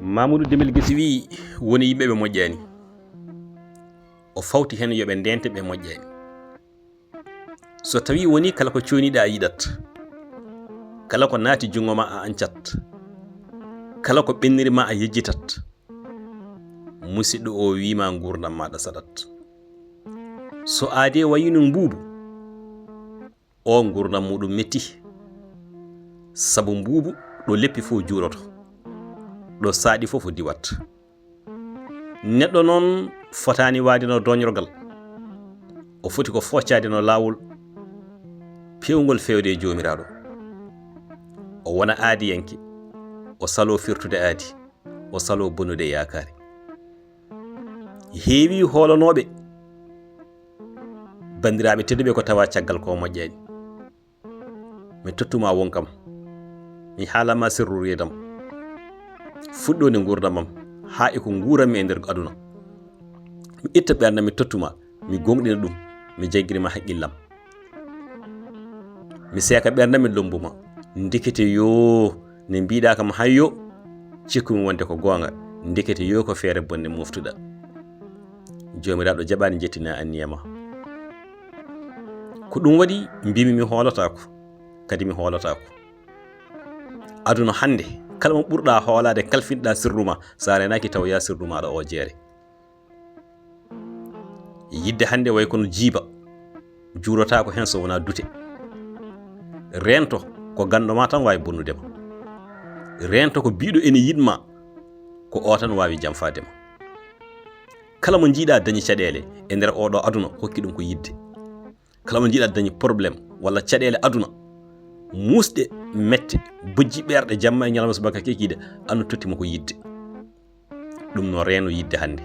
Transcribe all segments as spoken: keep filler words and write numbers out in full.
Mamudu Demel Gesi wiyi, woni yimɓe ɓe moƴƴani. O fawti heen yo ɓe ndente ɓe moƴƴani. So tawi woni kala ko coyniɗa a yiɗat, kala ko naati junngo ma a ancat, kala ko ɓenniri ma a yejjitat, musidɗo o wiima nguurndam maɗa saɗat. So aade wayino mbuubu, o nguurndam muɗum metti. Sabu mbuubu ɗo leppi fof juuroto, ɗo saaɗi fof o diwat. Neɗɗo noon fotaani waade no doñorgal, o foti ko foccaade no laawol peewngol feewde e Joomiraaɗo. O wona aadiyanke, o saloo firtude aadi, o saloo bonnude yaakaari. Heewi hoolanooɓe, banndiraaɓe tedduɓe, ko tawa caggal ko moƴƴaani. Mi tottuma won kam. Mi haalama sirru reedam. Fuɗɗoode nguurndam am, haa e ko nguuranmi e nder aduna. Mi itta ɓernde mi tottuma, mi gooŋɗina ɗum, mi jaggirma haqqillam. Mi seeka ɓernde mi lombuma. Ndekete yoo, ne mbiɗa kam hayyo, cikkumi wonde ko goonga. Ndekete yoo ko feere bonde moftuɗa. Joomiraaɗo jaɓaani jettina anniya ma. Ko ɗum waɗi mbimi mi hoolataako, kadi mi hoolataako. Aduna hannde, kala mo ɓurɗa hoolaade kalfinɗa sirru ma, sa reenaaki taw ya sirru maɗa o jeere. Yidde hannde way kono jiiba, juurotaako heen so wonaa dute. Reento ko ganndo ma tan waawi bonnude ma. Reento ko biiɗo ene yiɗ ma, ko o tan waawi jamfaade ma. Kala mo njiiɗa dañi caɗeele e nder oɗo aduna, hokki ɗum ko yidde. Kala mo njiiɗa dañi problème walla caɗeele aduna, muusɗe, mette, bojji ɓerɗe, jamma e ñalawma subaka kekiiɗe, andu totti mo ko yidde. Ɗum no reeno yidde hannde.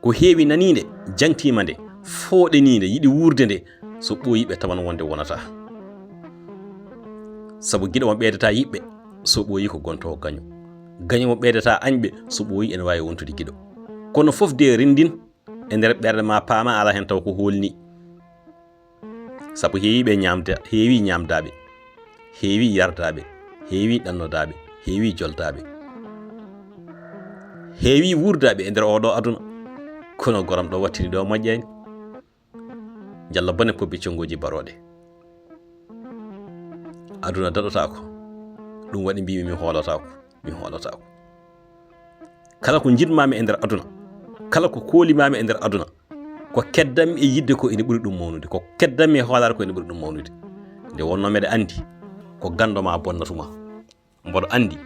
Ko heewi naniinde, jaŋtiima nde, fooɗaniinde, yiɗi wuurde nde, so ɓooyi ɓe tawan wonde wonata. Sabu giɗo mo ɓeydata yiɓɓe, so ɓooyi ko gonto gaño. Gaño mo ɓeydata añɓe, so ɓooyi ene waawi wontude giɗo. Kono fof de renndin e nder ɓernde ma paama ala heen taw ko hoolni. Sabu heewi ɓe ñaamda, heewi ñaamdaaɓe, heewi yardaaɓe, heewi ɗannodaaɓe, heewi joltaaɓe, heewi wuurdaaɓe e nder oɗo aduna. Kono goram ɗo wattini ɗo moƴƴani. Jalla bone pobbi conngoji barooɗe. Aduna daɗotaako. Ɗum waɗi mbimi mi hoolotaako, mi hoolotaako. Kala ko njiɗmami e nder aduna, kala ko kolimami e nder aduna, ko keddammi e yidde ko ene ɓuri ɗum mawnude, ko keddammi e hoolaare ko ene ɓuri ɗum mawnude. Nde wonno mbeɗa anndi ko ganndo ma bonnatuma. Mboɗo anndi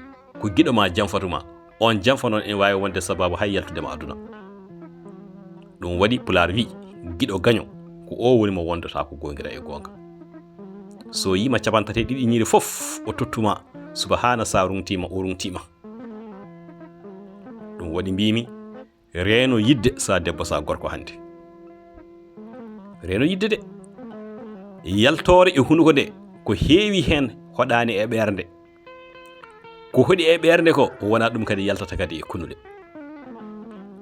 ko giɗo ma janfatuma, on janfa noon ene waawi wonde sababu hay yaltude ma aduna. Ɗum waɗi Pulaar wi, giɗo gaño ko o woni mo wondata ko goongira e goonga. So yima capantate ɗiɗi ñiiri fof o tottuma, subahana sa rungtima o rungtima. Ɗum waɗi mbimi, reeno yidde sa debbo sa gorko hannde. Reeno yidde de. Yaltoore e hunuko nde ko heewi heen hoɗaani e ɓernde. Ko hoɗi e ɓernde ko wona ɗum kadi yaltata kadi e kunuɗe.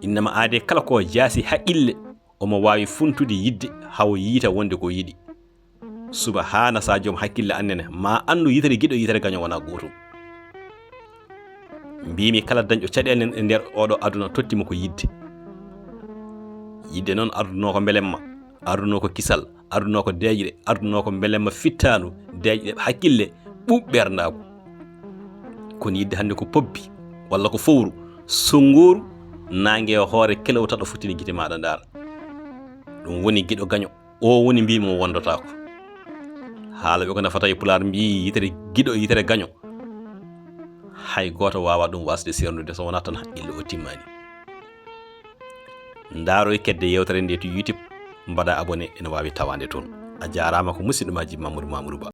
Innama aade kala ko jaasi haqqille omo waawi funtude yidde hawo yiita wonde ko yiɗi. Subahana sa joom hakkille annene ma anndu yitere giɗo yitere gaño wona gootum. Mbimi kala dañɗo caɗeele e nder oɗo aduna tottima ko yidde. Yidde noon arduno ko mbelemma, arduno ko kisal, arduno ko deeƴre, arduno ko mbelemma fittandu, deeƴre hakkille, ɓuuɓ ɓerndagu. Kono yidde hannde ko pobbi walla ko fowru, songoru, nangue e hoore kelewtaɗo fottini gite maɗa ndaara. Ɗum woni giɗo gaño. O woni mbimi mo wondotako. Haala ɓe ko nafata e Pulaar mbi yitere giɗo yitere gaño. Hay gooto wawa ɗum wasde sernude so wona tan haqqille o timmani. Ndaroy kedde yewtere nde to YouTube, mbaɗa abonné, ene wawi tawande toon. A jarama ko musidɗo ma Djiby Mamadou Mamadou Ba.